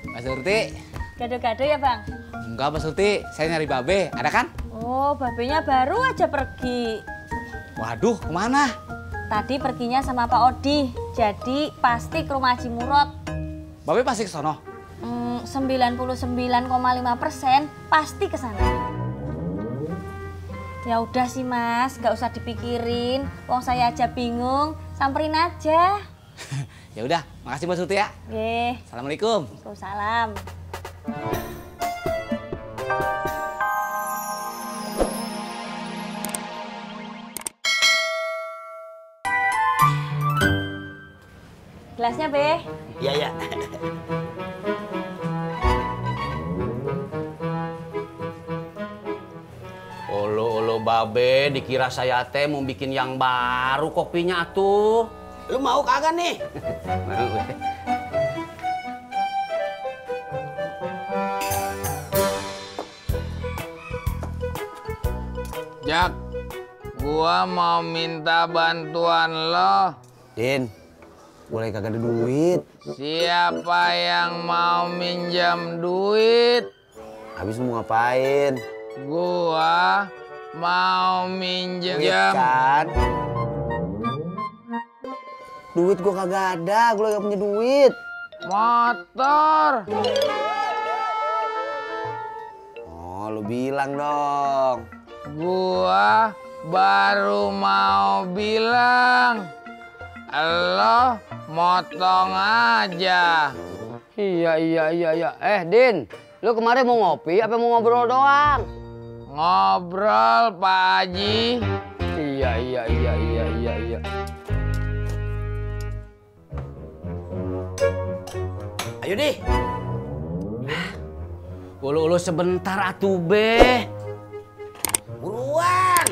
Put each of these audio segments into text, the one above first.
Mbak Surti. Gado-gado ya Bang? Enggak Mbak Surti, saya nyari Babe, ada kan? Oh, babenya baru aja pergi. Waduh, kemana? Tadi perginya sama Pak Odi, jadi pasti ke rumah Haji Murad. Babe pasti ke sono? 99,5% pasti ke sana. Ya udah sih Mas, nggak usah dipikirin. Wong saya aja bingung, samperin aja. Ya udah, makasih Mbak Surti ya. Nggih. Assalamualaikum. Waalaikumsalam. Gelasnya, Be. Iya, ya. Olo Babe, dikira saya teh mau bikin yang baru kopinya tuh. Lu mau kagak nih? Jak, gua mau minta bantuan lo. Din, boleh kagak ada duit? Siapa yang mau minjam duit? Habis mau ngapain? Gua mau minjam. Kan? Duit gua kagak ada, gua kagak punya duit. Motor. Oh, lu bilang dong. Gua baru mau bilang. Lo motong aja. Iya. Din, lu kemarin mau ngopi apa mau ngobrol doang? Ngobrol, Pak Haji. Iya. Ayo deh. Ulu sebentar atuh, Be. Buruan.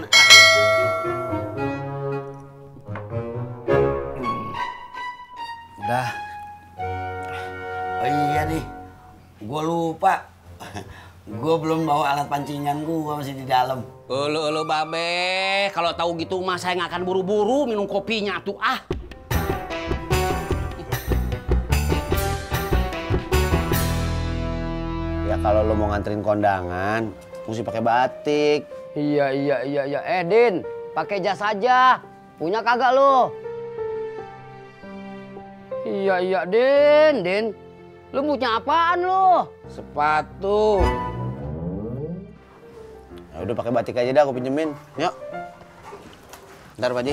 Udah. Oh iya nih. Gua lupa. Gua belum bawa alat pancingan gua masih di dalam. Ulu Babe, kalau tahu gitu mah saya nggak akan buru-buru minum kopinya tuh ah. Ya kalau lo mau nganterin kondangan, mesti pakai batik. Iya. Din, pakai jas aja. Punya kagak lu? Iya, Din. Lu punya apaan lu? Sepatu. Ya udah pakai batik aja dah, aku pinjemin. Yuk. Ntar Pak Haji.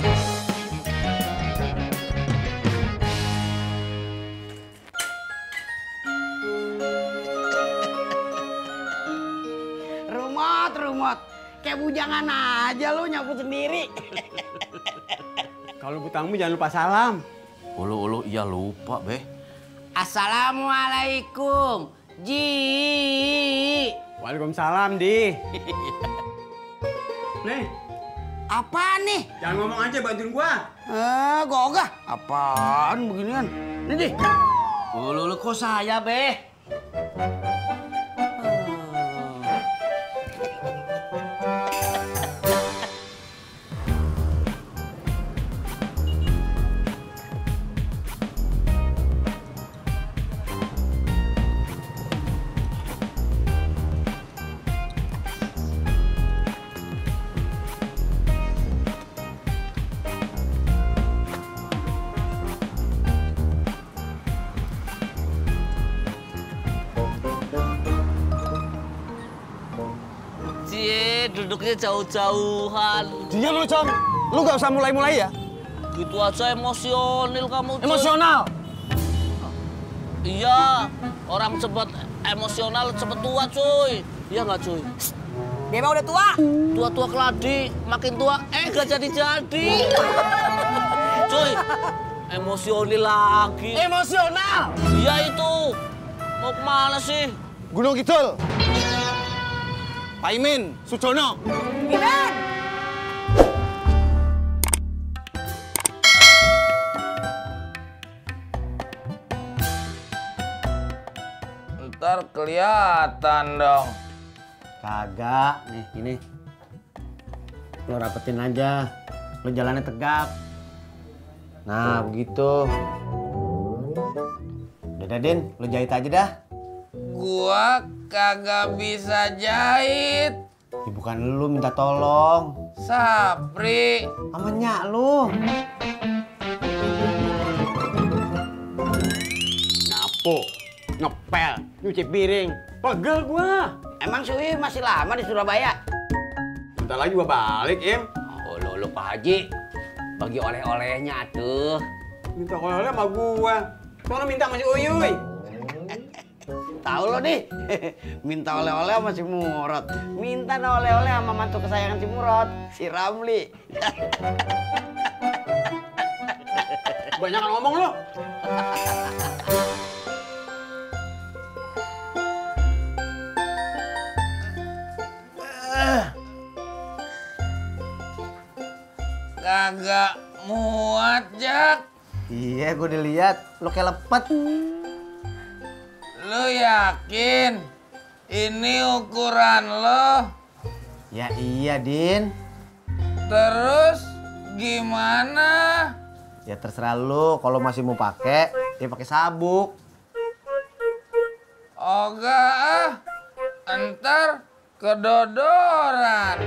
Rumot. Kayak bujangan aja lu nyapu sendiri. Kalau butangmu jangan lupa salam. Ulu iya lupa, Be. Assalamualaikum, Ji. Waalaikumsalam, Di. Nih, Apaan nih? jangan ngomong aja, bantuin gua. Gua ogah. Apaan beginian? Nih, Di. Ulu kok saya, Be? Duduknya jauh-jauhan. Diam lu, Con. Lu gak usah mulai-mulai ya. Gitu aja emosional kamu, cuy. Emosional. Iya, orang cepet emosional cepet tua, cuy. Iya nggak, cuy? Dia mah udah tua. Tua-tua keladi, makin tua, gak jadi-jadi. Cuy, emosional lagi. Emosional. Iya itu. Mau kemana sih? Gunung Kidul. Pak Imin, Sujono. Gimana? Ntar kelihatan dong. Kagak, nih gini. Lo rapetin aja. Lo jalannya tegap. Nah, begitu. Udah Din, lu jahit aja dah. Gua kagak bisa jahit. Ya, bukan lu minta tolong. Sapri. Sama nyak lu. Nyapu, ngepel, nyuci piring. Pegel gua. Emang si Uyuy masih lama di Surabaya? Bentar lagi gua balik, Im. Oh, lo Pak Haji. Bagi oleh-olehnya tuh. Minta oleh-oleh sama gua. Soalnya minta sama si Uyuy. Tahu lo nih, minta oleh-oleh sama si Murad. Minta oleh-oleh sama mantu kesayangan si Murad, si Ramli. Banyak ngomong lu. Kagak muat, Jak. Iya, gua udah lihat. Lu kayak lepet. Lu yakin ini ukuran lo? Ya iya, Din. Terus gimana? Ya terserah lu. Kalau masih mau pakai, ya pakai sabuk. Oga ah, entar kedodoran.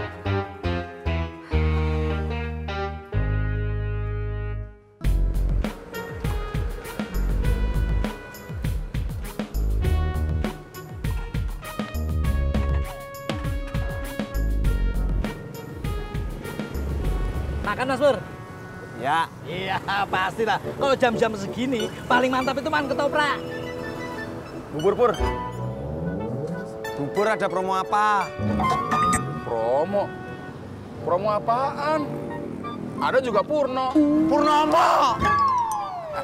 Makan Mas Pur? Ya. Iya pastilah. Kalau jam-jam segini paling mantap itu makan ketoprak. Bubur, Pur. Bubur ada promo apa? Promo? Promo apaan? Ada juga Purno. Purnomo!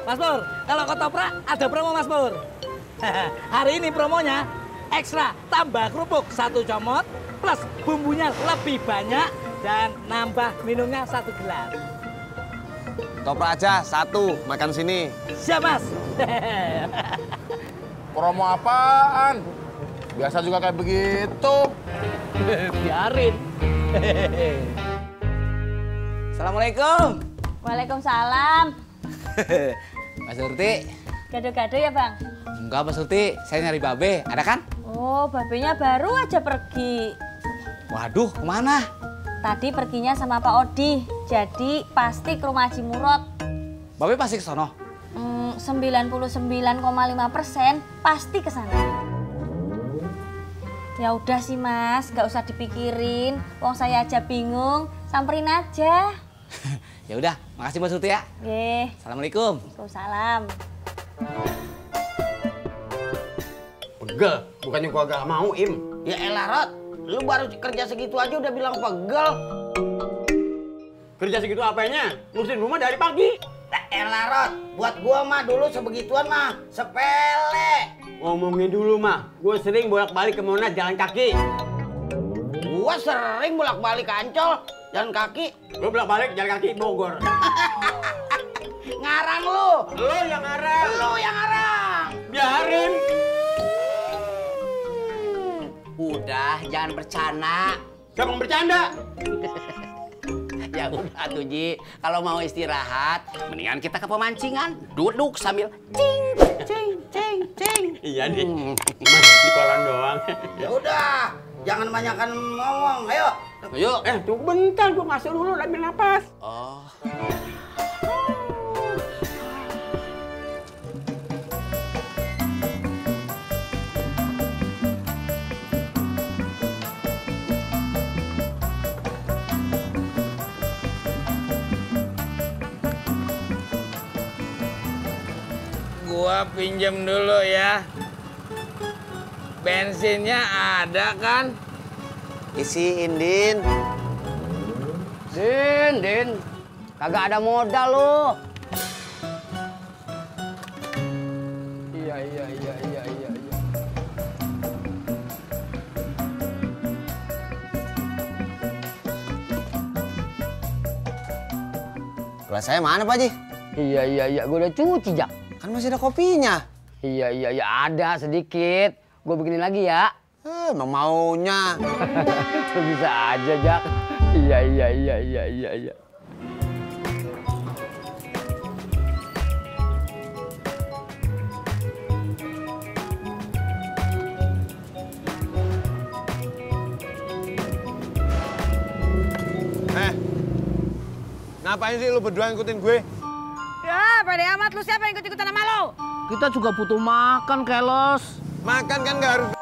Mas Pur, kalau ketoprak ada promo Mas Pur. Hari ini promonya ekstra tambah kerupuk 1 comot plus bumbunya lebih banyak dan nambah minumnya 1 gelas. Toprak aja, 1. Makan sini. Siap Mas. Promo apaan? Biasa juga kayak begitu. Biarin. Assalamualaikum. Waalaikumsalam. Mbak Surti. Gado-gado ya Bang? Enggak, Mbak Surti. Saya nyari Babe. Ada kan? Oh, babenya baru aja pergi. Waduh, kemana? Tadi perginya sama Pak Odi, jadi pasti ke rumah Haji Murad. Babe pasti ke sono? 99,5% pasti ke sana. Ya udah sih Mas, nggak usah dipikirin. Wong saya aja bingung, samperin aja. Ya udah, makasih Mbak Surti ya. Nggih. Assalamualaikum. Waalaikumsalam. Pegel. Bukannya gua gak mau, Im. Ya elah, Rod. Lu baru kerja segitu aja udah bilang pegel. Kerja segitu apanya? Ngurusin rumah dari pagi. Elah, Rod. Buat gua mah dulu sebegituan mah sepele. Ngomongin dulu, mah. Gua sering bolak-balik ke Monas jalan kaki. Gua sering bolak-balik ke Ancol jalan kaki. Lu bolak-balik jalan kaki Bogor. Ngarang lu. Lu yang ngarang. Lu yang ngarang. Biarin. Udah, jangan bercanda. Siapa yang bercanda? Ya udah tuh Ji, kalau mau istirahat, mendingan kita ke pemancingan. Duduk sambil cing, cing, cing, cing. Iya nih, mas di kolam doang. Ya udah, jangan banyakkan ngomong. Ayo. Yuk. Tunggu bentar, gua ngasih dulu ambil napas. Oh. Gua pinjem dulu ya. Bensinnya ada kan? Isiin, Din. Din. Kagak ada modal lu. Iya. Gelas saya mana, Pak Haji? Iya. Gue udah cuci, Jak. Kan masih ada kopinya. Iya, ada sedikit. Gue bikinin lagi ya. Emang maunya. Lu bisa aja, Jak. Iya. Ngapain sih lu berdua ngikutin gue? Ya, pede amat lu siapa yang ikut-ikutan sama lo? Kita juga butuh makan, Kelos. Makan kan nggak harus